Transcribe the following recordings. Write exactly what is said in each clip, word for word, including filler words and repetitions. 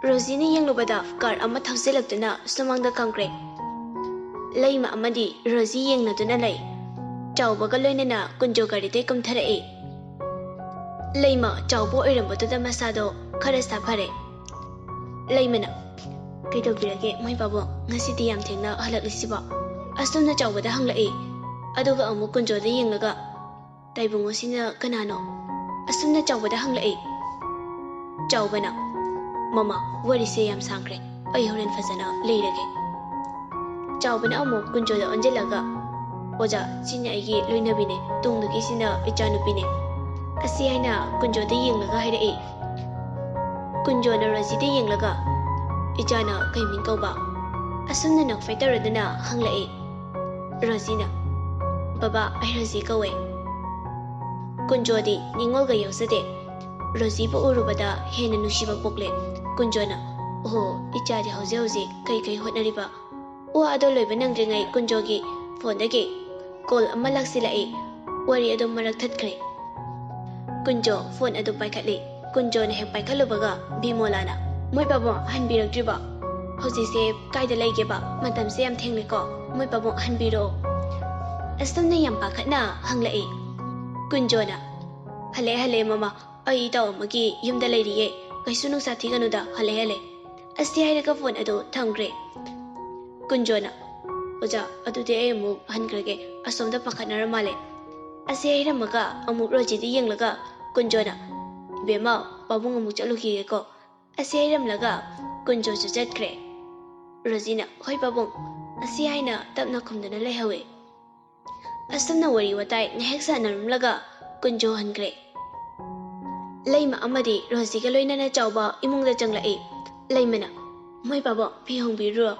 ꯔꯣꯖꯤꯅ ꯌꯦꯡꯂꯨꯕꯗ car ꯑꯃ ꯊꯧꯖꯤꯜꯂꯛꯇꯨꯅ ꯁꯨꯃꯥꯡꯗ ꯈꯝꯈ꯭ꯔꯦ꯫ ꯂꯩꯃ ꯑꯃꯗꯤ ꯔꯣꯖꯤ ꯌꯦꯡꯅꯗꯨꯅ ꯂꯩ꯫ ꯆꯥꯎꯕꯒ ꯂꯣꯏꯅꯅ ꯀꯨꯟꯖꯣ ꯒꯥꯔꯤꯗꯩ ꯀꯨꯝꯊꯔꯛꯏ꯫ ꯂꯩꯃ ꯆꯥꯎꯕ ꯑꯣꯏꯔꯝꯕꯗꯨꯗ ꯃꯁꯥꯗꯣ ꯈꯔ ꯁꯥꯐꯔꯦ꯫ ꯂꯩꯃꯅ, "ꯀꯩꯗꯧꯕꯤꯔꯒꯦ ꯃꯣꯏ ꯄꯥꯕꯨꯡ, ꯉꯁꯤꯗꯤ ꯌꯥꯝ ꯊꯦꯡꯅ ꯍꯜꯂꯛꯂꯤꯁꯤꯕꯣ?" ꯑꯁꯨꯝꯅ ꯆꯥꯎꯕꯗ ꯍꯪꯂꯛꯏ꯫ ꯑꯗꯨꯒ ꯑꯃꯨꯛ ꯀꯨꯟꯖꯣꯗ ꯌꯦꯡꯂꯒ, "ꯇꯥꯏꯕꯨꯡꯉꯣꯁꯤꯅ ꯀꯅꯥꯅꯣ?" ꯑꯁꯨꯝꯅ ꯆꯥꯎꯕꯗ ꯍꯪꯂꯛꯏ꯫ ꯆꯥꯎꯕꯅ, "ꯃꯃꯥ, ꯋꯥꯔꯤꯁꯦ ꯌꯥꯝ ꯁꯥꯡꯈ꯭ꯔꯦ, ꯑꯩ ꯍꯣꯔꯦꯟ ꯐꯖꯅ ꯂꯤꯔꯒꯦ꯫" ꯆꯥꯎꯕꯅ ꯑꯃꯨꯛ ꯀꯨꯟꯖꯣꯗ ꯑꯣꯟꯁꯤꯜꯂꯒ, "ꯑꯣꯖꯥ, ꯁꯤꯅ ꯑꯩꯒꯤ ꯂꯣꯏꯅꯕꯤꯅꯦ, ꯇꯨꯡꯗꯒꯤꯁꯤꯅ ꯏꯆꯥꯅꯨꯄꯤꯅꯦ꯫" ꯑꯁꯤ ꯍꯥꯏꯅ ꯀꯨꯟꯖꯣꯗ ꯌꯦꯡꯂꯒ ꯍꯥꯏꯔꯛꯏ꯫ ꯀꯨꯟꯖꯣꯅ ꯔꯣꯖꯤꯗ ꯌꯦꯡꯂꯒ, "ꯏꯆꯥꯅ ꯀꯩ ꯃꯤꯡ ꯀꯧꯕ?" ꯑꯁꯨꯝꯅ ꯅꯣꯛꯐꯦꯠ ꯇꯧꯔꯗꯨꯅ ꯍꯪꯂꯛꯏ꯫ ꯔꯣꯖꯤꯅ, "ꯕꯕꯥ, ꯑꯩ ꯔꯣꯖꯤ ꯀꯧꯋꯦ꯫" ꯀꯨꯟꯖꯣꯗꯤ ꯅꯤꯡꯉꯣꯜꯒ ꯌꯥꯎꯖꯗꯦ꯫ ꯔꯣꯖꯤꯕꯨ ꯎꯔꯨꯕꯗ ꯍꯦꯟꯅ ꯅꯨꯡꯁꯤꯕ ꯄꯣꯛꯂꯦ꯫ ꯀꯨꯟꯖꯣꯅ, "ꯑꯣꯍꯣ, ꯏꯆꯥꯗꯤ ꯍꯧꯖꯤꯛ ꯍꯧꯖꯤꯛ ꯀꯩ ꯀꯩ ꯍꯣꯠꯅꯔꯤꯕ?" ꯋꯥ ꯑꯗꯣ ꯂꯣꯏꯕ ꯅꯪꯗ꯭ꯔꯤꯉꯩ ꯀꯨꯟꯖꯣꯒꯤ ꯐꯣꯟꯗꯒꯤ ꯀꯣꯜ ꯑꯃ ꯂꯥꯛꯁꯤꯜꯂꯛꯏ꯫ ꯋꯥꯔꯤ ꯑꯗꯨꯝ ꯃꯔꯛ ꯊꯠꯈ꯭ꯔꯦ꯫ ꯀꯨꯟꯖꯣ ꯐꯣꯟ ꯑꯗꯨ ꯄꯥꯏꯈꯠꯂꯤ꯫ ꯀꯨꯟꯖꯣꯅ ꯍꯦꯛ ꯄꯥꯏꯈꯠꯂꯨꯕꯒ ꯕꯤꯃꯣꯂꯥꯅ, "ꯃꯣꯏ ꯄꯥꯕꯨꯡ ꯍꯟꯕꯤꯔꯛꯇ꯭ꯔꯤꯕꯣ? ꯍꯧꯖꯤꯛꯁꯦ ꯀꯥꯏꯗ ꯂꯩꯒꯦꯕ? ꯃꯇꯝꯁꯦ ꯌꯥꯝ ꯊꯦꯡꯂꯦꯀꯣ꯫ ꯃꯣꯏ ꯄꯥꯕꯨꯡ ꯍꯟꯕꯤꯔꯛꯑꯣ꯫" ꯑꯁꯨꯝꯅ ꯌꯥꯝ ꯄꯥꯈꯠꯅ ꯍꯪꯂꯛꯏ꯫ ꯀꯨꯟꯖꯣꯅ, "ꯍꯜꯂꯛꯑꯦ, ꯍꯜꯂꯛꯑꯦ ꯃꯃꯥ꯫ ꯑꯩ ꯏꯇꯥꯎ ꯑꯃꯒꯤ ꯌꯨꯝꯗ ꯂꯩꯔꯤꯌꯦ꯫ ꯀꯩꯁꯨ ꯅꯨꯡꯁꯥ ꯊꯤꯒꯅꯨꯗ, ꯍꯜꯂꯛꯑꯦ, ꯍꯜꯂꯛꯑꯦ꯫" ꯑꯁꯤ ꯍꯥꯏꯔꯒ ꯐꯣꯟ ꯑꯗꯨ ꯊꯝꯈ꯭ꯔꯦ꯫ ꯀꯨꯟꯖꯣꯅ, "ꯑꯣꯖꯥ, ꯑꯗꯨꯗꯤ ꯑꯩ ꯑꯃꯨꯛ ꯍꯟꯈ꯭ꯔꯒꯦ, ꯑꯁꯣꯝꯗ ꯄꯥꯈꯠꯅꯔ ꯃꯥꯜꯂꯦ꯫" ꯑꯁꯤ ꯍꯥꯏꯔꯝꯃꯒ ꯑꯃꯨꯛ ꯔꯣꯖꯤꯗ ꯌꯦꯡꯂꯒ ꯀꯨꯟꯖꯣꯅ, "ꯏꯕꯦꯝꯃ, ꯄꯥꯕꯨꯡ ꯑꯃꯨꯛ ꯆꯠꯂꯨꯈꯤꯒꯦꯀꯣ꯫" ꯑꯁꯤ ꯍꯥꯏꯔꯝꯂꯒ ꯀꯨꯟꯖꯣꯁꯨ ꯆꯠꯈ꯭ꯔꯦ꯫ ꯔꯣꯖꯤꯅ, "ꯍꯣꯏ ꯄꯥꯕꯨꯡ꯫" ꯑꯁꯤ ꯍꯥꯏꯅ ꯇꯞꯅ ꯈꯨꯝꯗꯨꯅ ꯂꯩꯍꯧꯏ꯫ ꯑꯁꯨꯝꯅ ꯋꯥꯔꯤ ꯋꯥꯇꯥꯏ ꯉꯥꯏꯍꯥꯛ ꯁꯥꯟꯅꯔꯝꯂꯒ ꯀꯨꯟꯖꯣ ꯍꯟꯈ꯭ꯔꯦ꯫ ꯂꯩꯃ ꯑꯃꯗꯤ ꯔꯣꯖꯤꯒ ꯂꯣꯏꯅꯅ ꯆꯥꯎꯕ ꯏꯃꯨꯡꯗ ꯆꯪꯂꯛꯏ꯫ ꯂꯩꯃꯅ, "ꯃꯣꯏ ꯄꯥꯕꯨꯡ, ꯐꯤ ꯍꯣꯡꯕꯤꯔꯨꯔꯣ꯫"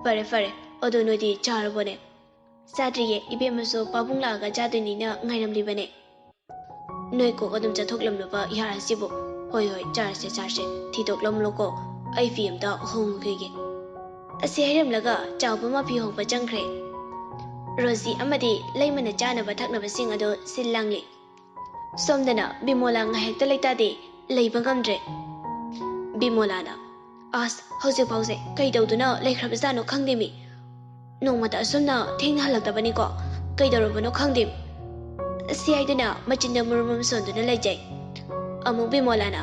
"ꯐꯔꯦ, ꯐꯔꯦ꯫ ꯑꯗꯣ ꯅꯣꯏꯗꯤ ꯆꯥꯔꯕꯣꯅꯦ?" "ꯆꯥꯗ꯭ꯔꯤꯌꯦ, ꯏꯕꯦꯝꯃꯁꯨ ꯄꯥꯕꯨꯡ ꯂꯥꯛꯑꯒ ꯆꯥꯗꯣꯏꯅꯤꯅ ꯉꯥꯏꯔꯝꯂꯤꯕꯅꯦ꯫" "ꯅꯣꯏ ꯀꯣꯛ ꯑꯗꯨꯝ ꯆꯠꯊꯣꯛꯂꯝꯂꯕ ꯌꯥꯔꯁꯤꯕꯨ?" "ꯍꯣꯏ, ꯍꯣꯏ, ꯆꯥꯔꯁꯦ, ꯆꯥꯔꯁꯦ꯫ ꯊꯤꯗꯣꯛꯂꯝꯂꯣꯀꯣ, ꯑꯩ ꯐꯤ ꯑꯝꯇ ꯍꯣꯡꯉꯨꯈꯤꯒꯦ꯫" ꯑꯁꯤ ꯍꯥꯏꯔꯝꯂꯒ ꯆꯥꯎꯕ ꯑꯃ ꯐꯤ ꯍꯣꯡꯕ ꯆꯪꯈ꯭ꯔꯦ꯫ ꯔꯣꯖꯤ ꯑꯃꯗꯤ ꯂꯩꯃꯅ ꯆꯥꯅꯕ ꯊꯛꯅꯕꯁꯤꯡ ꯑꯗꯨ ꯁꯤꯜ ꯂꯥꯡꯂꯤ꯫ ꯁꯣꯝꯗꯅ ꯕꯤꯃꯣꯂꯥ ꯉꯥꯏꯍꯥꯛꯇ ꯂꯩꯇꯥꯗꯦ, ꯂꯩꯕ ꯉꯝꯗ꯭ꯔꯦ꯫ ꯕꯤꯃꯣꯂꯥꯅ, "ꯑꯁ, ꯍꯧꯖꯤꯛꯐꯥꯎꯁꯦ ꯀꯩꯗꯧꯗꯨꯅ ꯂꯩꯈ꯭ꯔꯕꯖꯥꯠꯅꯣ ꯈꯪꯗꯦꯃꯤ꯫ ꯅꯣꯡꯃꯇ ꯑꯁꯨꯝꯅ ꯊꯦꯡꯅ ꯍꯜꯂꯛꯇꯕꯅꯤꯀꯣ꯫ ꯀꯩꯗꯧꯔꯕꯅꯣ ꯈꯪꯗꯦ"꯫ ꯁꯤ ꯍꯥꯏꯗꯨꯅ ꯃꯆꯤꯟꯗ ꯃꯨꯔꯨꯝ ꯃꯨꯔꯨꯝ ꯁꯣꯟꯗꯨꯅ ꯂꯩꯖꯩ꯫ ꯑꯃꯨꯛ ꯕꯤꯃꯣꯂꯥꯅ,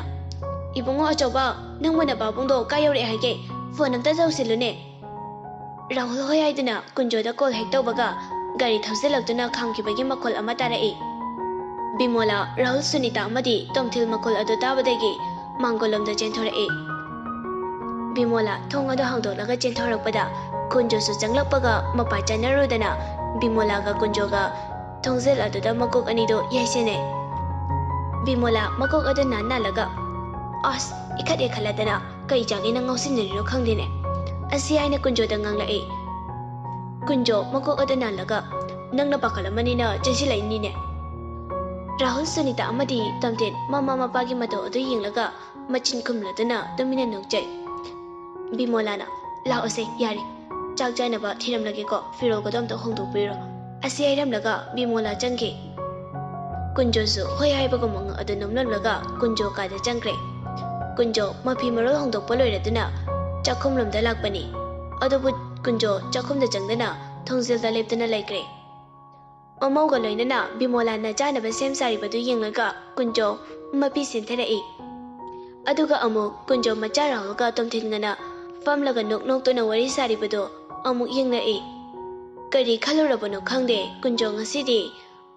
"ꯏꯕꯨꯡꯉꯣ ꯑꯆꯧꯕ, ꯅꯪꯕꯨ ꯅꯄꯥꯕꯨꯡꯗꯣ ꯀꯥꯏ ꯌꯧꯔꯛꯑꯦ ꯍꯥꯏꯒꯦ? ꯐꯣꯟ ꯑꯝꯇ ꯇꯧꯁꯤꯜꯂꯨꯅꯦ"꯫ ꯔꯥꯍꯨꯜ ꯍꯣꯏ ꯍꯥꯏꯗꯨꯅ ꯀꯨꯟꯖꯣꯗ ꯀꯣꯜ ꯍꯦꯛ ꯇꯧꯕꯒ ꯒꯥꯔꯤ ꯊꯧꯖꯤꯜꯂꯛꯇꯨꯅ ꯈꯥꯝꯈꯤꯕꯒꯤ ꯃꯈꯣꯜ ꯑꯃ ꯇꯥꯔꯛꯏ꯫ ꯕꯤꯃꯣꯂꯥ, ꯔꯥꯍꯨꯜ, ꯁꯨꯅꯤꯇꯥ ꯑꯃꯗꯤ ꯇꯣꯝꯊꯤꯜ ꯃꯈꯣꯜ ꯑꯗꯨ ꯇꯥꯕꯗꯒꯤ ꯃꯥꯡꯒꯣꯜꯂꯣꯝꯗ ꯆꯦꯟꯊꯣꯔꯛꯏ꯫ ꯕꯤꯃꯣꯂꯥ ꯊꯣꯡ ꯑꯗꯨ ꯍꯥꯡꯗꯣꯛꯂꯒ ꯆꯦꯟꯊꯣꯔꯛꯄꯗ ꯀꯨꯟꯖꯣꯁꯨ ꯆꯪꯂꯛꯄꯒ ꯃꯄꯥ ꯆꯥꯅꯔꯨꯗꯅ ꯕꯤꯃꯣꯂꯥꯒ ꯀꯨꯟꯖꯣꯒ ꯊꯣꯡꯖꯤꯜ ꯑꯗꯨꯗ ꯃꯀꯣꯛ ꯑꯅꯤꯗꯨ ꯌꯩꯁꯤꯟꯅꯩ꯫ ꯕꯤꯃꯣꯂꯥ ꯃꯀꯣꯛ ꯑꯗꯨ ꯅꯥꯟ ꯅꯥꯜꯂꯒ, "ꯑꯁ, ꯏꯈꯠ ꯏꯈꯠꯂꯗꯅ ꯀꯩ ꯆꯥꯒꯦꯅ ꯉꯥꯎꯁꯤꯟꯅꯔꯤꯅꯣ ꯈꯪꯗꯦꯅꯦ"꯫ ꯑꯁꯤ ꯍꯥꯏꯅ ꯀꯨꯟꯖꯣꯗ ꯉꯥꯡꯂꯛꯏ꯫ ꯀꯨꯟꯖꯣ ꯃꯀꯣꯛ ꯑꯗꯨ ꯅꯥꯜꯂꯒ, "ꯅꯪꯅ ꯄꯥꯈꯠꯂꯝꯃꯅꯤꯅ ꯆꯦꯟꯁꯤꯜꯂꯛꯏꯅꯤꯅꯦ"꯫ ꯔꯥꯍꯨꯜ, ꯁꯨꯅꯤꯇꯥ ꯑꯃꯗꯤ ꯇꯣꯝꯊꯤꯟ ꯃꯃꯥ ꯃꯄꯥꯒꯤ ꯃꯇꯧ ꯑꯗꯨ ꯌꯦꯡꯂꯒ ꯃꯆꯤꯟ ꯈꯨꯝꯂꯗꯨꯅ ꯇꯨꯃꯤꯟꯅ ꯅꯣꯛꯆꯩ꯫ ꯕꯤꯃꯣꯂꯥꯅ, "ꯂꯥꯛꯑꯣꯁꯦ, ꯌꯥꯔꯦ, ꯆꯥꯛ ꯆꯥꯅꯕ ꯊꯤꯔꯝꯂꯒꯦꯀꯣ, ꯐꯤꯔꯣꯜꯒꯗꯣ ꯑꯝꯇ ꯍꯣꯡꯗꯣꯛꯄꯤꯔꯣ"꯫ ꯑꯁꯤ ꯍꯥꯏꯔꯝꯂꯒ ꯕꯤꯃꯣꯂꯥ ꯆꯪꯈꯤ꯫ ꯀꯨꯟꯖꯣꯁꯨ ꯍꯣꯏ ꯍꯥꯏꯕꯒꯨꯝ ꯃꯉꯛ ꯑꯗꯨ ꯅꯣꯝꯂꯝꯂꯒ ꯀꯨꯟꯖꯣ ꯀꯥꯗ ꯆꯪꯈ꯭ꯔꯦ꯫ ꯀꯨꯟꯖꯣ ꯃꯐꯤ ꯃꯔꯣꯜ ꯍꯣꯡꯗꯣꯛꯄ ꯂꯣꯏꯔꯗꯨꯅ ꯆꯥꯛꯈꯨꯝꯂꯣꯝꯗ ꯂꯥꯛꯄꯅꯤ꯫ ꯑꯗꯨꯕꯨ ꯀꯨꯟꯖꯣ ꯆꯥꯛꯈꯨꯝꯗ ꯆꯪꯗꯨꯅ ꯊꯣꯡꯖꯤꯜꯗ ꯂꯦꯞꯇꯨꯅ ꯂꯩꯈ꯭ꯔꯦ꯫ ꯃꯃꯧꯒ ꯂꯣꯏꯅꯅ ꯕꯤꯃꯣꯂꯥꯅ ꯆꯥꯅꯕ ꯁꯦꯝ ꯁꯥꯔꯤꯕꯗꯨ ꯌꯦꯡꯂꯒ ꯀꯨꯟꯖꯣ ꯃꯄꯤ ꯁꯤꯟꯊꯔꯛꯏ꯫ ꯑꯗꯨꯒ ꯑꯃꯨꯛ ꯀꯨꯟꯖꯣ ꯃꯆꯥ ꯔꯥꯍꯨꯜꯒ ꯇꯣꯝꯊꯤꯟꯒꯅ ꯐꯝꯂꯒ ꯅꯣꯛ ꯅꯣꯛꯇꯨꯅ ꯋꯥꯔꯤ ꯁꯥꯔꯤꯕꯗꯨ ꯑꯃꯨꯛ ꯌꯦꯡꯂꯛꯏ꯫ ꯀꯔꯤ ꯈꯜꯂꯨꯔꯕꯅꯣ ꯈꯪꯗꯦ, ꯀꯨꯟꯖꯣ ꯉꯁꯤꯗꯤ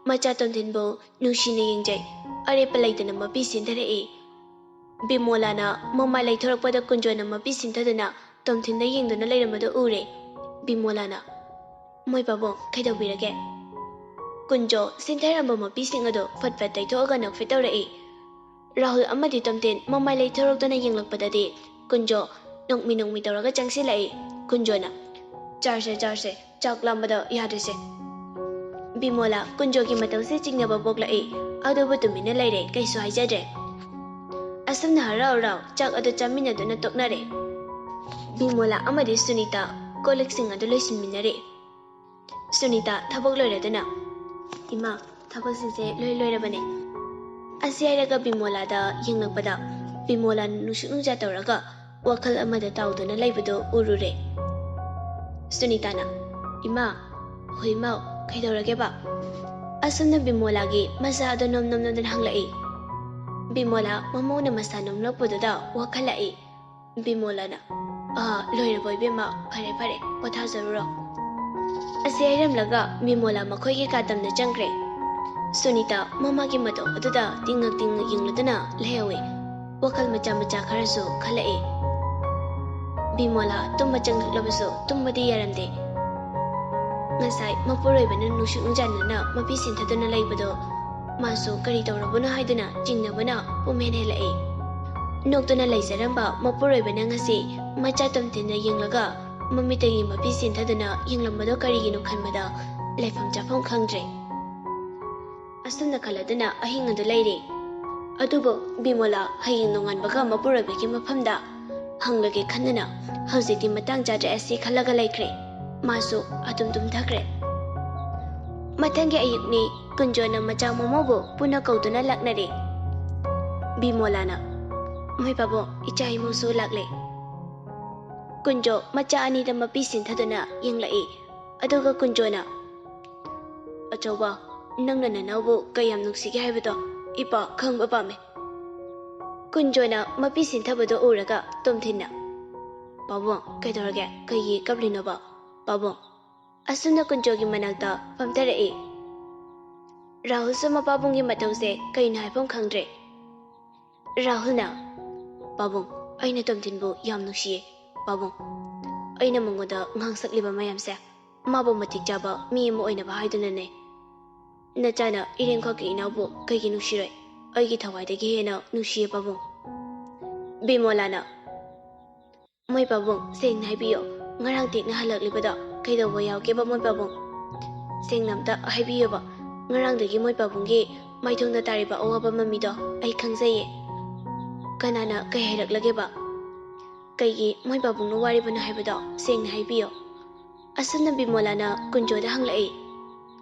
ꯃꯆꯥ ꯇꯣꯝꯊꯤꯟꯕꯨ ꯅꯨꯡꯁꯤꯅ ꯌꯦꯡꯖꯩ꯫ ꯑꯔꯦꯞꯄ ꯂꯩꯇꯅ ꯃꯄꯤ ꯁꯤꯟꯊꯔꯛꯏ꯫ ꯕꯤꯃꯣꯂꯥꯅ ꯃꯃꯥꯏ ꯂꯩꯊꯣꯔꯛꯄꯗ ꯀꯨꯟꯖꯣꯅ ꯃꯄꯤ ꯁꯤꯟꯊꯗꯨꯅ ꯇꯣꯝꯊꯤꯟꯗ ꯌꯦꯡꯗꯨꯅ ꯂꯩꯔꯝꯕꯗꯨ ꯎꯔꯦ꯫ ꯕꯤꯃꯣꯂꯥꯅ, "ꯃꯣꯏ ꯄꯥꯕꯨꯡ, ꯀꯩꯗꯧꯕꯤꯔꯒꯦ?" ꯀꯨꯟꯖꯣ ꯁꯤꯟꯊꯔꯝꯕ ꯃꯄꯤꯁꯤꯡ ꯑꯗꯨ ꯐꯠ ꯐꯠ ꯇꯩꯊꯣꯛꯑꯒ ꯅꯣꯛꯐꯦꯠ ꯇꯧꯔꯛꯏ꯫ ꯔꯥꯍꯨꯜ ꯑꯃꯗꯤ ꯇꯣꯝꯊꯤꯟ ꯃꯃꯥꯏ ꯂꯩꯊꯣꯔꯛꯇꯨꯅ ꯌꯦꯡꯂꯛꯄꯗꯗꯤ ꯀꯨꯟꯖꯣ ꯅꯣꯛꯃꯤ ꯅꯣꯛꯃꯤ ꯇꯧꯔꯒ ꯆꯪꯁꯤꯜꯂꯛꯏ꯫ ꯀꯨꯟꯖꯣꯅ, "ꯆꯥꯔꯁꯦ, ꯆꯥꯔꯁꯦ, ꯆꯥꯛ ꯂꯥꯝꯕꯗ ꯌꯥꯗ꯭ꯔꯤꯁꯦ"꯫ ꯕꯤꯃꯣꯂꯥ ꯀꯨꯟꯖꯣꯒꯤ ꯃꯇꯧꯁꯦ ꯆꯤꯡꯅꯕ ꯄꯣꯛꯂꯛꯏ꯫ ꯑꯗꯨꯕꯨ ꯇꯨꯃꯤꯟꯅ ꯂꯩꯔꯦ, ꯀꯩꯁꯨ ꯍꯥꯏꯖꯗ꯭ꯔꯦ꯫ ꯑꯁꯨꯝꯅ ꯍꯔꯥꯎ ꯍꯔꯥꯎ ꯆꯥꯛ ꯑꯗꯨ ꯆꯥꯃꯤꯟꯅꯗꯨꯅ ꯇꯣꯛꯅꯔꯦ꯫ ꯕꯤꯃꯣꯂꯥ ꯑꯃꯗꯤ ꯁꯨꯅꯤꯇꯥ ꯀꯣꯜ ꯂꯤꯛꯁꯤꯡ ꯑꯗꯨ ꯂꯣꯏꯁꯤꯟꯃꯤꯟꯅꯔꯦ꯫ ꯁꯨꯅꯤꯇꯥ ꯊꯕꯛ ꯂꯣꯏꯔꯗꯨꯅ, "ꯏꯃꯥ, ꯊꯕꯛꯁꯤꯡꯁꯦ ꯂꯣꯏ ꯂꯣꯏꯔꯕꯅꯦ"꯫ ꯑꯁꯤ ꯍꯥꯏꯔꯒ ꯕꯤꯃꯣꯂꯥꯗ ꯌꯦꯡꯂꯛꯄꯗ, ꯕꯤꯃꯣꯂꯥꯅ ꯅꯨꯡꯁꯨꯛ ꯅꯨꯡꯖꯥ ꯇꯧꯔꯒ ꯋꯥꯈꯜ ꯑꯃꯗ ꯇꯥꯎꯗꯨꯅ ꯂꯩꯕꯗꯨ ꯎꯔꯨꯔꯦ꯫ ꯁꯨꯅꯤꯇꯥꯅ, "ꯏꯃꯥ, ꯍꯨꯏꯃꯧ, ꯀꯩꯗꯧꯔꯒꯦꯕ?" ꯑꯁꯨꯝꯅ ꯕꯤꯃꯣꯂꯥꯒꯤ ꯃꯁꯥ ꯑꯗꯨ ꯅꯣꯝ ꯅꯣꯝ ꯅꯣꯝꯗꯨꯅ ꯍꯪꯂꯛꯏ꯫ ꯕꯤꯃꯣꯂꯥ ꯃꯃꯧꯅ ꯃꯁꯥ ꯅꯣꯝꯂꯛꯄꯗꯨꯗ ꯋꯥꯈꯜꯂꯛꯏ꯫ ꯕꯤꯃꯣꯂꯥꯅ, "ꯑꯥ, ꯂꯣꯏꯔꯕꯣ ꯏꯕꯦꯝꯃ? ꯐꯔꯦ, ꯐꯔꯦ, ꯄꯣꯊꯥꯖꯔꯨꯔꯣ"꯫ ꯑꯁꯤ ꯍꯥꯏꯔꯝꯂꯒ ꯕꯤꯃꯣꯂꯥ ꯃꯈꯣꯏꯒꯤ ꯀꯥ ꯇꯝꯅ ꯆꯪꯈ꯭ꯔꯦ꯫ ꯁꯨꯅꯤꯇꯥ ꯃꯃꯥꯒꯤ ꯃꯇꯧ ꯑꯗꯨꯗ ꯇꯤꯡꯉꯛ ꯇꯤꯡꯉꯛ ꯌꯦꯡꯂꯗꯨꯅ ꯂꯩꯍꯧꯏ꯫ ꯋꯥꯈꯜ ꯃꯆꯥ ꯃꯆꯥ ꯈꯔꯁꯨ ꯈꯜꯂꯛꯏ꯫ ꯕꯤꯃꯣꯂꯥ ꯇꯨꯝꯕ ꯆꯪꯂꯛꯂꯕꯁꯨ ꯇꯨꯝꯕꯗꯤ ꯌꯥꯔꯝꯗꯦ꯫ ꯉꯁꯥꯏ ꯃꯄꯨꯔꯣꯏꯕꯅ ꯅꯨꯡꯁꯨꯛ ꯅꯨꯡꯖꯥꯟꯅꯅ ꯃꯄꯤ ꯁꯤꯟꯊꯗꯨꯅ ꯂꯩꯕꯗꯣ ꯃꯥꯁꯨ ꯀꯔꯤ ꯇꯧꯔꯕꯅꯣ ꯍꯥꯏꯗꯨꯅ ꯆꯤꯡꯅꯕꯅ ꯄꯨꯝꯍꯦꯟ ꯍꯦꯜꯂꯛꯏ꯫ ꯅꯣꯛꯇꯨꯅ ꯂꯩꯖꯔꯝꯕ ꯃꯄꯨꯔꯣꯏꯕꯅ ꯉꯁꯤ ꯃꯆꯥ ꯇꯣꯝꯊꯤꯟꯗ ꯌꯦꯡꯂꯒ ꯃꯃꯤꯠꯇꯒꯤ ꯃꯄꯤ ꯁꯤꯟꯊꯗꯨꯅ ꯌꯦꯡꯂꯝꯕꯗꯣ ꯀꯔꯤꯒꯤꯅꯣ ꯈꯟꯕꯗ ꯂꯩꯐꯝ ꯆꯥꯐꯝ ꯈꯪꯗ꯭ꯔꯦ꯫ ꯑꯁꯨꯝꯅ ꯈꯜꯂꯗꯨꯅ ꯑꯍꯤꯡ ꯑꯗꯨ ꯂꯩꯔꯤ꯫ ꯑꯗꯨꯕꯨ ꯕꯤꯃꯣꯂꯥ ꯍꯌꯦꯡ ꯅꯣꯡꯉꯥꯟꯕꯒ ꯃꯄꯨꯔꯣꯏꯕꯒꯤ ꯃꯐꯝꯗ ꯍꯪꯂꯒꯦ ꯈꯟꯗꯨꯅ ꯍꯧꯖꯤꯛꯇꯤ ꯃꯇꯥꯡ ꯆꯥꯗ꯭ꯔꯦ ꯑꯁꯤ ꯈꯜꯂꯒ ꯂꯩꯈ꯭ꯔꯦ꯫ ꯃꯥꯁꯨ ꯑꯗꯨꯝ ꯇꯨꯝꯊꯈ꯭ꯔꯦ꯫ ꯃꯊꯪꯒꯤ ꯑꯌꯨꯛꯅꯤ꯫ ꯀꯨꯟꯖꯣꯅ ꯃꯆꯥ ꯃꯃꯧꯕꯨ ꯄꯨꯟꯅ ꯀꯧꯗꯨꯅ ꯂꯥꯛꯅꯔꯦ꯫ ꯕꯤꯃꯣꯂꯥꯅ, "ꯃꯣꯏ ꯄꯥꯕꯨꯡ, ꯏꯆꯥ ꯏꯃꯧꯁꯨ ꯂꯥꯛꯂꯦ"꯫ ꯀꯨꯟꯖꯣ ꯃꯆꯥ ꯑꯅꯤꯗ ꯃꯄꯤ ꯁꯤꯟꯊꯗꯨꯅ ꯌꯦꯡꯂꯛꯏ꯫ ꯑꯗꯨꯒ ꯀꯨꯟꯖꯣꯅ, "ꯑꯆꯧꯕ, ꯅꯪꯅ ꯅꯅꯥꯎꯕꯨ ꯀꯌꯥꯝ ꯅꯨꯡꯁꯤꯒꯦ ꯍꯥꯏꯕꯗꯣ ꯏꯄꯥ ꯈꯪꯕ ꯄꯥꯝꯃꯦ"꯫ ꯀꯨꯟꯖꯣꯅ ꯃꯄꯤ ꯁꯤꯟꯊꯕꯗꯣ ꯎꯔꯒ ꯇꯣꯝꯊꯤꯟꯅ, "ꯄꯥꯕꯨꯡ, ꯀꯩꯗꯧꯔꯒꯦ? ꯀꯩꯒꯤ ꯀꯞꯂꯤꯅꯣꯕ, ꯄꯥꯕꯨꯡ?" ꯑꯁꯨꯝꯅ ꯀꯨꯟꯖꯣꯒꯤ ꯃꯅꯥꯛꯇ ꯐꯝꯊꯔꯛꯏ꯫ ꯔꯥꯍꯨꯜꯁꯨ ꯃꯄꯥꯕꯨꯡꯒꯤ ꯃꯇꯧꯁꯦ ꯀꯩꯅꯣ ꯍꯥꯏꯐꯝ ꯈꯪꯗ꯭ꯔꯦ꯫ ꯔꯥꯍꯨꯜꯅ, "ꯄꯥꯕꯨꯡ, ꯑꯩꯅ ꯇꯣꯝꯊꯤꯟꯕꯨ ꯌꯥꯝ ꯅꯨꯡꯁꯤꯌꯦ꯫ ꯄꯥꯕꯨꯡ, ꯑꯩꯅ ꯃꯉꯣꯟꯗ ꯉꯥꯡꯁꯛꯂꯤꯕ ꯃꯌꯥꯝꯁꯦ ꯃꯥꯕꯨ ꯃꯇꯤꯛ ꯆꯥꯕ ꯃꯤ ꯑꯃ ꯑꯣꯏꯅꯕ ꯍꯥꯏꯗꯨꯅꯅꯦ꯫ ꯅꯆꯥꯅ ꯏꯔꯦꯟꯈꯣꯛꯀꯤ ꯏꯅꯥꯎꯕꯨ ꯀꯩꯒꯤ ꯅꯨꯡꯁꯤꯔꯣꯏ? ꯑꯩꯒꯤ ꯊꯋꯥꯏꯗꯒꯤ ꯍꯦꯟꯅ ꯅꯨꯡꯁꯤꯌꯦ ꯄꯥꯕꯨꯡ"꯫ ꯕꯤꯃꯣꯂꯥꯅ, "ꯃꯣꯏ ꯄꯥꯕꯨꯡ, ꯁꯦꯡꯅ ꯍꯥꯏꯕꯤꯌꯣ, ꯉꯔꯥꯡ ꯇꯦꯛꯅ ꯍꯜꯂꯛꯂꯤꯕꯗꯣ ꯀꯩꯗꯧꯕ ꯌꯥꯎꯒꯦꯕ ꯃꯣꯏ ꯄꯥꯕꯨꯡ? ꯁꯦꯡꯅ ꯑꯝꯇ ꯍꯥꯏꯕꯤꯌꯣꯕ, ꯉꯔꯥꯡꯗꯒꯤ ꯃꯣꯏ ꯄꯥꯕꯨꯡꯒꯤ ꯃꯥꯏꯊꯣꯡꯗ ꯇꯥꯔꯤꯕ ꯑꯋꯥꯕ ꯃꯃꯤꯗꯣ ꯑꯩ ꯈꯪꯖꯩꯌꯦ꯫ ꯀꯅꯥꯅ ꯀꯩ ꯍꯥꯏꯔꯛꯂꯒꯦꯕ? ꯀꯩꯒꯤ ꯃꯣꯏ ꯄꯥꯕꯨꯡꯅ ꯋꯥꯔꯤꯕꯅꯣ ꯍꯥꯏꯕꯗꯣ ꯁꯦꯡꯅ ꯍꯥꯏꯕꯤꯌꯣ"꯫ ꯑꯁꯨꯝꯅ ꯕꯤꯃꯣꯂꯥꯅ ꯀꯨꯟꯖꯣꯗ ꯍꯪꯂꯛꯏ꯫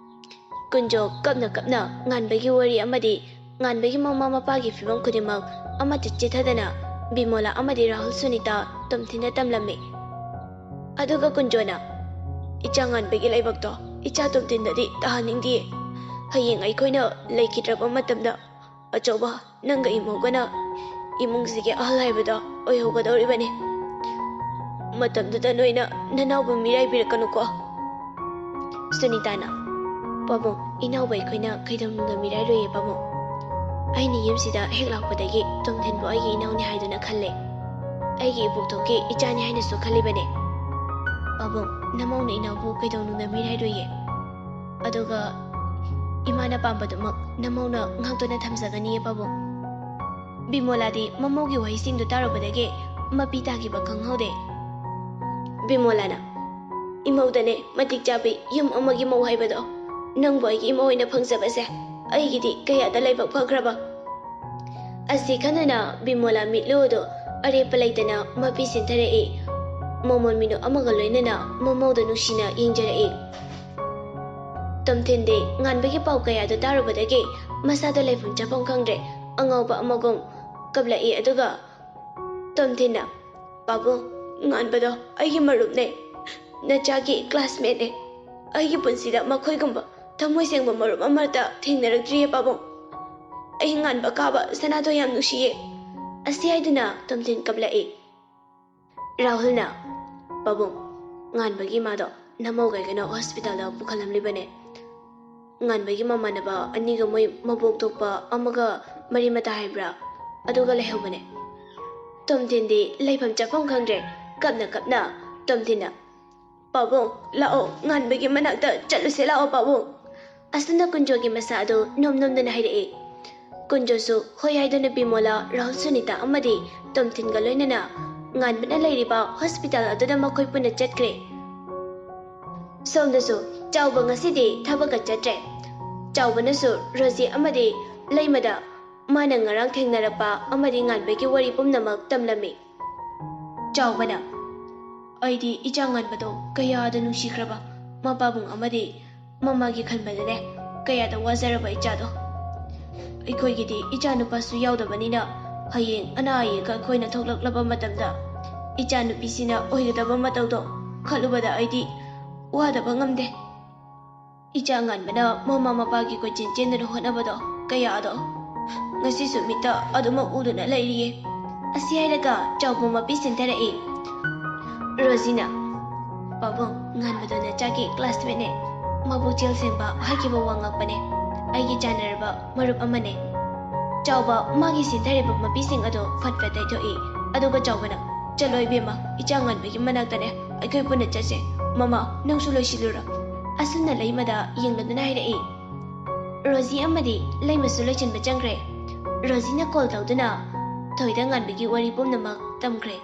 ꯀꯨꯟꯖꯣ ꯀꯞꯅ ꯀꯞꯅ ꯉꯥꯟꯕꯒꯤ ꯋꯥꯔꯤ ꯑꯃꯗꯤ ꯉꯥꯟꯕꯒꯤ ꯃꯃꯥ ꯃꯄꯥꯒꯤ ꯐꯤꯕꯝ ꯈꯨꯗꯤꯡꯃꯛ ꯑꯃꯠꯇ ꯆꯤꯠꯊꯗꯅ ꯕꯤꯃꯣꯂꯥ ꯑꯃꯗꯤ ꯔꯥꯍꯨꯜ ꯁꯨꯅꯤꯇꯥ ꯇꯣꯝꯊꯤꯟꯗ ꯇꯝꯂꯝꯃꯤ꯫ ꯑꯗꯨꯒ ꯀꯨꯟꯖꯣꯅ, "ꯏꯆꯥ ꯉꯥꯟꯕꯒꯤ ꯂꯥꯏꯕꯛꯇꯣ ꯏꯆꯥ ꯇꯣꯝꯊꯤꯟꯗꯗꯤ ꯇꯥꯍꯟꯅꯤꯡꯗꯦ꯫ ꯍꯌꯦꯡ ꯑꯩꯈꯣꯏꯅ ꯂꯩꯈꯤꯗ꯭ꯔꯕ ꯃꯇꯝꯗ ꯑꯆꯧꯕ ꯅꯪꯒ ꯏꯃꯧꯒꯅ ꯏꯃꯨꯡꯁꯤꯒꯤ ꯑꯍꯜ ꯍꯥꯏꯕꯗꯣ ꯑꯣꯏꯍꯧꯒꯗꯧꯔꯤꯕꯅꯤ꯫ ꯃꯇꯝꯗꯨꯗ ꯅꯣꯏꯅ ꯅꯅꯥꯎꯕꯨ ꯃꯤꯔꯥꯏꯕꯤꯔꯛꯀꯅꯨꯀꯣ꯫" ꯁꯨꯅꯤꯇꯥꯅ, "ꯄꯥꯕꯨꯡ, ꯏꯅꯥꯎꯕ ꯑꯩꯈꯣꯏꯅ ꯀꯩꯗꯧꯅꯨꯡꯗ ꯃꯤꯔꯥꯏꯔꯣꯏꯌꯦ ꯄꯥꯕꯨꯡ꯫ ꯑꯩꯅ ꯌꯨꯝꯁꯤꯗ ꯍꯦꯛ ꯂꯥꯛꯄꯗꯒꯤ ꯇꯣꯝꯊꯤꯟꯕꯨ ꯑꯩꯒꯤ ꯏꯅꯥꯎꯅꯤ ꯍꯥꯏꯗꯨꯅ ꯈꯜꯂꯦ꯫ ꯑꯩꯒꯤ ꯏꯄꯣꯛꯊꯣꯛꯀꯤ ꯏꯆꯥꯅꯤ ꯍꯥꯏꯅꯁꯨ ꯈꯜꯂꯤꯕꯅꯦ꯫ ꯄꯥꯕꯨꯡ, ꯅꯃꯧꯅ ꯏꯅꯥꯎꯕꯨ ꯀꯩꯗꯧꯅꯨꯡꯗ ꯃꯤꯔꯥꯏꯔꯣꯏꯌꯦ꯫ ꯑꯗꯨꯒ ꯏꯃꯥꯅ ꯄꯥꯝꯕꯗꯨꯃꯛ ꯅꯃꯧꯅ ꯉꯥꯛꯇꯨꯅ ꯊꯝꯖꯒꯅꯤꯌꯦ ꯄꯥꯕꯨꯡ꯫" ꯕꯤꯃꯣꯂꯥꯗꯤ ꯃꯃꯧꯒꯤ ꯋꯥꯍꯩꯁꯤꯡꯗꯨ ꯇꯥꯔꯨꯕꯗꯒꯤ ꯃꯄꯤ ꯇꯥꯈꯤꯕ ꯈꯪꯍꯧꯗꯦ꯫ ꯕꯤꯃꯣꯂꯥꯅ, "ꯏꯃꯧꯗꯅꯦ ꯃꯇꯤꯛ ꯆꯥꯕꯤ ꯌꯨꯝ ꯑꯃꯒꯤ ꯃꯧ ꯍꯥꯏꯕꯗꯣ꯫ ꯅꯪꯕꯨ ꯑꯩꯒꯤ ꯏꯃꯧ ꯑꯣꯏꯅ ꯐꯪꯖꯕꯁꯦ ꯑꯩꯒꯤꯗꯤ ꯀꯌꯥꯗ ꯂꯥꯏꯕꯛ ꯐꯈ꯭ꯔꯕ!" ꯑꯁꯤ ꯈꯟꯗꯨꯅ ꯕꯤꯃꯣꯂꯥ ꯃꯤꯠꯂꯨ ꯑꯗꯨ ꯑꯔꯦꯞꯄ ꯂꯩꯇꯅ ꯃꯄꯤ ꯁꯤꯟꯊꯔꯛꯏ꯫ ꯃꯃꯣꯟ ꯃꯤꯅꯨ ꯑꯃꯒ ꯂꯣꯏꯅꯅ ꯃꯃꯧꯗ ꯅꯨꯡꯁꯤꯅ ꯌꯦꯡꯖꯔꯛꯏ꯫ ꯇꯣꯝꯊꯤꯟꯗꯤ ꯉꯥꯟꯕꯒꯤ ꯄꯥꯎ ꯀꯌꯥꯗꯨ ꯇꯥꯔꯨꯕꯗꯒꯤ ꯃꯁꯥꯗ ꯂꯩꯐꯝ ꯆꯥꯐꯝ ꯈꯪꯗ꯭ꯔꯦ꯫ ꯑꯉꯥꯎꯕ ꯑꯃꯒꯨꯝ ꯀꯞꯂꯛꯏ꯫ ꯑꯗꯨꯒ ꯇꯣꯝꯊꯤꯟꯅ, "ꯄꯥꯕꯨꯡ, ꯉꯥꯟꯕꯗꯣ ꯑꯩꯒꯤ ꯃꯔꯨꯞꯅꯦ, ꯅꯆꯥꯒꯤ ꯀ꯭ꯂꯥꯁꯃꯦꯠꯅꯦ꯫ ꯑꯩꯒꯤ ꯄꯨꯟꯁꯤꯗ ꯃꯈꯣꯏꯒꯨꯝꯕ ꯊꯃꯣꯏ ꯁꯦꯡꯕ ꯃꯔꯨꯞ ꯑꯃꯠꯇ ꯊꯦꯡꯅꯔꯛꯇ꯭ꯔꯤꯌꯦ ꯄꯥꯕꯨꯡ꯫ ꯑꯩ ꯉꯥꯟꯕ ꯀꯥꯕ ꯁꯅꯥꯗꯣ ꯌꯥꯝ ꯅꯨꯡꯁꯤꯌꯦ꯫" ꯑꯁꯤ ꯍꯥꯏꯗꯨꯅ ꯇꯣꯝꯊꯤꯟ ꯀꯞꯂꯛꯏ꯫ ꯔꯥꯍꯨꯜꯅ, "ꯄꯥꯕꯨꯡ, ꯉꯥꯟꯕꯒꯤ ꯃꯥꯗꯣ ꯅꯃꯧ ꯀꯩꯒꯅ ꯍꯣꯁꯄꯤꯇꯥꯜꯗ ꯄꯨꯈꯠꯂꯝꯂꯤꯕꯅꯦ꯫ ꯉꯥꯟꯕꯒꯤ ꯃꯃꯥꯟꯅꯕ ꯑꯅꯤꯒ ꯃꯣꯏ ꯃꯕꯣꯛ ꯊꯣꯛꯄ ꯑꯃꯒ ꯃꯔꯤ ꯃꯇꯥ ꯍꯥꯏꯕ꯭ꯔꯥ, ꯑꯗꯨꯒ ꯂꯩꯍꯧꯕꯅꯦ꯫" ꯇꯣꯝꯊꯤꯟꯗꯤ ꯂꯩꯐꯝ ꯆꯥꯐꯝ ꯈꯪꯗ꯭ꯔꯦ꯫ ꯀꯞꯅ ꯀꯞꯅ ꯇꯣꯝꯊꯤꯟꯅ, "ꯄꯥꯕꯨꯡ, ꯂꯥꯛꯑꯣ, ꯉꯥꯟꯕꯒꯤ ꯃꯅꯥꯛꯇ ꯆꯠꯂꯨꯁꯦ ꯂꯥꯛꯑꯣ ꯄꯥꯕꯨꯡ꯫" ꯑꯁꯨꯝꯅ ꯀꯨꯟꯖꯣꯒꯤ ꯃꯁꯥ ꯑꯗꯨ ꯅꯣꯝ ꯅꯣꯝꯗꯨꯅ ꯍꯥꯏꯔꯛꯏ꯫ ꯀꯨꯟꯖꯣꯁꯨ ꯍꯣꯏ ꯍꯥꯏꯗꯨꯅ ꯕꯤꯃꯣꯂꯥ, ꯔꯥꯍꯨꯜ, ꯁꯨꯅꯤꯇꯥ ꯑꯃꯗꯤ ꯇꯣꯝꯊꯤꯟꯒ ꯂꯣꯏꯅꯅ ꯉꯥꯟꯕꯅ ꯂꯩꯔꯤꯕ ꯍꯣꯁꯄꯤꯇꯥꯜ ꯑꯗꯨꯗ ꯃꯈꯣꯏ ꯄꯨꯟꯅ ꯆꯠꯈ꯭ꯔꯦ꯫ ꯁꯣꯝꯗꯁꯨ ꯆꯥꯎꯕ ꯉꯁꯤꯗꯤ ꯊꯕꯛꯀ ꯆꯠꯇ꯭ꯔꯦ꯫ ꯆꯥꯎꯕꯅꯁꯨ ꯔꯣꯖꯤ ꯑꯃꯗꯤ ꯂꯩꯃꯗ ꯃꯥꯅ ꯉꯔꯥꯡ ꯊꯦꯡꯅꯔꯛꯄ ꯑꯃꯗꯤ ꯉꯥꯟꯕꯒꯤ ꯋꯥꯔꯤ ꯄꯨꯝꯅꯃꯛ ꯇꯝꯂꯝꯃꯤ꯫ ꯆꯥꯎꯕꯅ, "ꯑꯩꯗꯤ ꯏꯆꯥ ꯉꯥꯟꯕꯗꯣ ꯀꯌꯥꯗ ꯅꯨꯡꯁꯤꯈ꯭ꯔꯕ, ꯃꯄꯥꯕꯨꯡ ꯑꯃꯗꯤ ꯃꯃꯥꯒꯤ ꯈꯟꯕꯗꯅꯦ ꯀꯌꯥꯗ ꯋꯥꯖꯔꯕ ꯏꯆꯥꯗꯣ꯫ ꯑꯩꯈꯣꯏꯒꯤꯗꯤ ꯏꯆꯥ ꯅꯨꯄꯥꯁꯨ ꯌꯥꯎꯗꯕꯅꯤꯅ, ꯍꯌꯦꯡ ꯑꯅꯥ ꯑꯌꯦꯛ ꯑꯩꯈꯣꯏꯅ ꯊꯣꯛꯂꯛꯂꯕ ꯃꯇꯝꯗ ꯏꯆꯥ ꯅꯨꯄꯤꯁꯤꯅ ꯑꯣꯏꯒꯗꯕ ꯃꯇꯧꯗꯣ ꯈꯜꯂꯨꯕꯗ ꯑꯩꯗꯤ ꯋꯥꯗꯕ ꯉꯝꯗꯦ꯫ ꯏꯆꯥ ꯉꯥꯟꯕꯅ ꯃꯃꯥ ꯃꯄꯥꯒꯤ ꯀꯣꯏꯆꯦꯟ ꯆꯦꯟꯗꯨꯅ ꯍꯣꯠꯅꯕꯗꯣ ꯀꯌꯥꯗꯣ ꯉꯁꯤꯁꯨ ꯃꯤꯠꯇ ꯑꯗꯨꯃꯛ ꯎꯗꯨꯅ ꯂꯩꯔꯤꯌꯦ꯫ ꯑꯁꯤ ꯍꯥꯏꯔꯒ ꯆꯥꯎꯕ ꯃꯄꯤ ꯆꯦꯟꯊꯔꯛꯏ꯫ ꯔꯣꯖꯤꯅ, "ꯄꯥꯕꯨꯡ, ꯉꯥꯟꯕꯗꯣ ꯅꯆꯥꯒꯤ classmate ꯅꯦ꯫ ꯃꯕꯨꯛꯆꯦꯜ ꯁꯦꯡꯕ ꯍꯥꯏꯈꯤꯕ ꯋꯥ ꯉꯥꯛꯄꯅꯦ꯫ ꯑꯩꯒꯤ ꯆꯥꯟꯅꯔꯕ ꯃꯔꯨꯞ ꯑꯃꯅꯦ꯫" ꯆꯥꯎꯕ ꯃꯥꯒꯤ ꯆꯦꯟꯊꯔꯤꯕ ꯃꯄꯤꯁꯤꯡ ꯑꯗꯣ ꯐꯠ ꯐꯠ ꯇꯩꯊꯣꯛꯏ꯫ ꯑꯗꯨꯒ ꯆꯥꯎꯕꯅ, "ꯆꯠꯂꯣ ꯏꯕꯦꯝꯃ, ꯏꯆꯥ ꯉꯥꯟꯕꯒꯤ ꯃꯅꯥꯛꯇꯅꯦ, ꯑꯩꯈꯣꯏ ꯄꯨꯟꯅ ꯆꯠꯁꯦ꯫ ꯃꯃꯥ, ꯅꯪꯁꯨ ꯂꯣꯏꯁꯤꯜꯂꯨꯔꯣ꯫" ꯑꯁꯨꯝꯅ ꯂꯩꯃꯗ ꯌꯦꯡꯂꯗꯨꯅ ꯍꯥꯏꯔꯛꯏ꯫ ꯔꯣꯖꯤ ꯑꯃꯗꯤ ꯂꯩꯃꯁꯨ ꯂꯣꯏꯁꯤꯟꯕ ꯆꯪꯈ꯭ꯔꯦ꯫ ꯔꯣꯖꯤꯅ call ꯇꯧꯗꯨꯅ ꯊꯣꯏꯗ ꯉꯥꯟꯕꯒꯤ ꯋꯥꯔꯤ ꯄꯨꯝꯅꯃꯛ ꯇꯝꯈ꯭ꯔꯦ꯫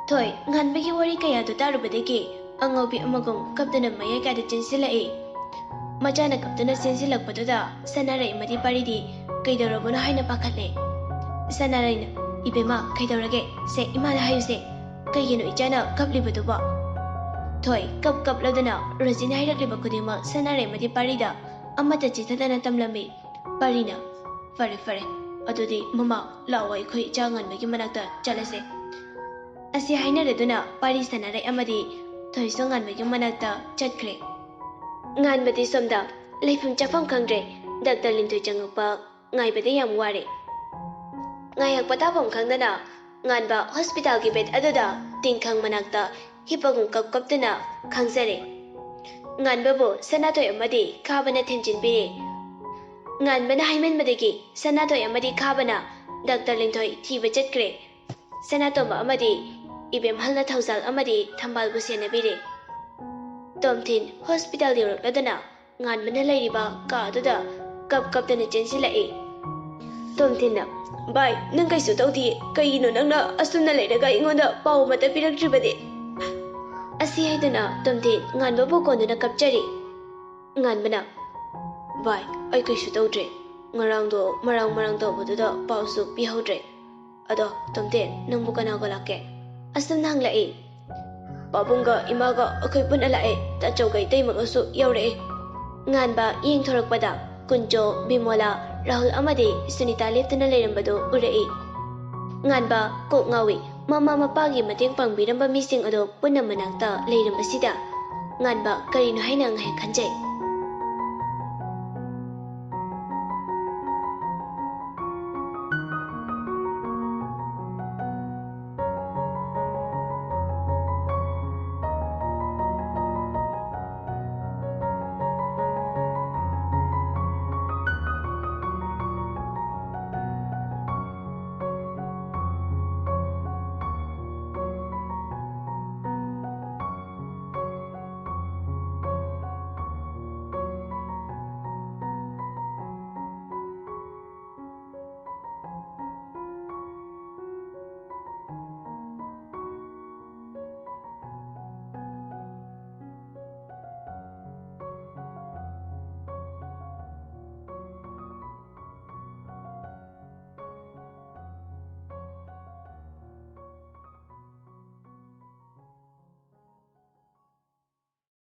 ꯊꯣꯏ ꯉꯥꯟꯕꯒꯤ ꯋꯥꯔꯤ ꯀꯌꯥꯗꯨ ꯇꯥꯔꯨꯕꯗꯒꯤ ꯑꯉꯥꯎꯕꯤ ꯑꯃꯒꯨꯝ ꯀꯞꯇꯨꯅ ꯃꯌꯥꯏ ꯀꯥꯏꯗ ꯆꯦꯟꯁꯤꯜꯂꯛꯏ꯫ ꯃꯆꯥꯅ ꯀꯞꯇꯨꯅ ꯆꯦꯟꯁꯤꯜꯂꯛꯄꯗꯨꯗ ꯁꯅꯥꯔꯩ ꯑꯃꯗꯤ ꯄꯥꯔꯤꯗꯤ ꯀꯩꯗꯧꯔꯕꯅꯣ ꯍꯥꯏꯅ ꯄꯥꯈꯠꯂꯦ꯫ ꯁꯅꯥꯔꯩꯅ, "ꯏꯕꯦꯝꯃ, ꯀꯩꯗꯧꯔꯒꯦ? ꯁꯦ, ꯏꯃꯥꯗ ꯍꯥꯏꯌꯨꯁꯦ꯫ ꯀꯩꯒꯤꯅꯣ ꯏꯆꯥꯅ ꯀꯞꯂꯤꯕꯗꯨꯕꯣ?" ꯊꯣꯏ ꯀꯞ ꯀꯞꯂꯗꯨꯅ ꯔꯣꯖꯤꯅ ꯍꯥꯏꯔꯛꯂꯤꯕ ꯈꯨꯗꯤꯡꯃꯛ ꯁꯅꯥꯔꯩ ꯑꯃꯗꯤ ꯄꯥꯔꯤꯗ ꯑꯃꯠꯇ ꯆꯤꯊꯗꯅ ꯇꯝꯂꯝꯃꯤ꯫ ꯄꯥꯔꯤꯅ, "ꯐꯔꯦ, ꯐꯔꯦ, ꯑꯗꯨꯗꯤ ꯃꯃꯥ, ꯂꯥꯛꯑꯣ, ꯑꯩꯈꯣꯏ ꯏꯆꯥ ꯉꯥꯟꯕꯒꯤ ꯃꯅꯥꯛꯇ ꯆꯠꯂꯁꯦ꯫" ꯑꯁꯤ ꯍꯥꯏꯅꯔꯗꯨꯅ ꯄꯥꯔꯤ ꯁꯅꯥꯔꯩ ꯑꯃꯗꯤ ꯊꯣꯏꯁꯨ ꯉꯥꯟꯕꯒꯤ ꯃꯅꯥꯛꯇ ꯆꯠꯈ꯭ꯔꯦ꯫ ꯉꯥꯟꯕꯗꯤ ꯁꯣꯝꯗ ꯂꯩꯐꯝ ꯆꯥꯐꯝ ꯈꯪꯗ꯭ꯔꯦ꯫ ꯗꯥꯛꯇꯔ ꯂꯤꯟꯊꯣꯏ ꯆꯪꯉꯛꯄ ꯉꯥꯏꯕꯗ ꯌꯥꯝ ꯋꯥꯔꯦ꯫ ꯉꯥꯏꯍꯥꯛ ꯄꯣꯊꯥꯐꯝ ꯈꯪꯗꯅ ꯉꯥꯟꯕ hospital ꯒꯤ bed ꯑꯗꯨꯗ ꯇꯤꯟꯈꯪ ꯃꯅꯥꯛꯇ ꯍꯤꯞꯄꯒꯨꯝ ꯀꯞ ꯀꯞꯇꯨꯅ ꯈꯥꯡꯖꯔꯦ꯫ ꯉꯥꯟꯕꯕꯨ ꯁꯅꯥꯊꯣꯏ ꯑꯃꯗꯤ ꯈꯥꯕꯅ ꯊꯦꯝꯖꯤꯟꯕꯤꯔꯦ꯫ ꯉꯥꯟꯕꯅ ꯍꯥꯏꯃꯟꯕꯗꯒꯤ ꯁꯅꯥꯊꯣꯏ ꯑꯃꯗꯤ ꯈꯥꯕꯅ ꯗꯥꯛꯇꯔ ꯂꯤꯟꯊꯣꯏ ꯊꯤꯕ ꯆꯠꯈ꯭ꯔꯦ꯫ ꯁꯅꯥꯇꯣꯝꯕ ꯑꯃꯗꯤ ꯏꯕꯦꯝꯍꯜꯅ ꯊꯧꯖꯥꯜ ꯑꯃꯗꯤ ꯊꯝꯕꯥꯜꯕꯨ ꯁꯦꯟꯅꯕꯤꯔꯦ꯫ ꯇꯣꯝꯊꯤꯟ hospital ꯌꯧꯔꯛꯂꯗꯨꯅ ꯉꯥꯟꯕꯅ ꯂꯩꯔꯤꯕ ꯀꯥ ꯑꯗꯨꯗ ꯀꯞ ꯀꯞꯇꯅ ꯆꯦꯟꯁꯤꯜꯂꯛꯏ꯫ ꯇꯣꯝꯊꯤꯟꯅ, "ꯚꯥꯏ, ꯅꯪ ꯀꯩꯁꯨ ꯇꯧꯗꯤꯌꯦ꯫ ꯀꯩꯒꯤꯅꯣ ꯅꯪꯅ ꯑꯁꯨꯝꯅ ꯂꯩꯔꯒ ꯑꯩꯉꯣꯟꯗ ꯄꯥꯎ ꯑꯃꯠꯇ ꯄꯤꯔꯛꯇ꯭ꯔꯤꯕꯗꯤ?" ꯑꯁꯤ ꯍꯥꯏꯗꯨꯅ ꯇꯣꯝꯊꯤꯟ ꯉꯥꯟꯕꯕꯨ ꯀꯣꯟꯗꯨꯅ ꯀꯞꯆꯔꯤ꯫ ꯉꯥꯟꯕꯅ, "ꯚꯥꯏ, ꯑꯩ ꯀꯩꯁꯨ ꯇꯧꯗ꯭ꯔꯦ꯫ ꯉꯔꯥꯡꯗꯣ ꯃꯔꯥꯡ ꯃꯔꯥꯡ ꯇꯧꯕꯗꯨꯗ ꯄꯥꯎꯁꯨ ꯄꯤꯍꯧꯗ꯭ꯔꯦ꯫ ꯑꯗꯣ ꯇꯣꯝꯊꯤꯟ, ꯅꯪꯕꯨ ꯀꯅꯥꯒ ꯂꯥꯛꯀꯦ?" ꯑꯁꯨꯝꯅ ꯍꯪꯂꯛꯏ꯫ "ꯄꯥꯕꯨꯡꯒ ꯏꯃꯥꯒ ꯑꯩꯈꯣꯏ ꯄꯨꯟꯅ ꯂꯥꯛꯑꯦ꯫ ꯇꯥꯆꯧꯒ ꯏꯇꯩꯃꯒꯁꯨ ꯌꯥꯎꯔꯛꯑꯦ꯫" ꯉꯥꯟꯕ ꯌꯦꯡꯊꯣꯔꯛꯄꯗ ꯀꯨꯟꯖꯣ, ꯕꯤꯃꯣꯂꯥ, ꯔꯥꯍꯨꯜ ꯑꯃꯗꯤ ꯁꯨꯅꯤꯇꯥ ꯂꯦꯞꯇꯨꯅ ꯂꯩꯔꯝꯕꯗꯨ ꯎꯔꯛꯏ꯫ ꯉꯥꯟꯕ ꯀꯣꯛ ꯉꯥꯎꯏ꯫ ꯃꯃꯥ ꯃꯄꯥꯒꯤ ꯃꯇꯦꯡ ꯄꯥꯡꯕꯤꯔꯝꯕ ꯃꯤꯁꯤꯡ ꯑꯗꯨ ꯄꯨꯟꯅ ꯃꯅꯥꯛꯇ ꯂꯩꯔꯝꯕꯁꯤꯗ ꯉꯥꯟꯕ ꯀꯔꯤꯅꯣ ꯍꯥꯏꯅ ꯉꯥꯏꯍꯥꯛ ꯈꯟꯖꯩ꯫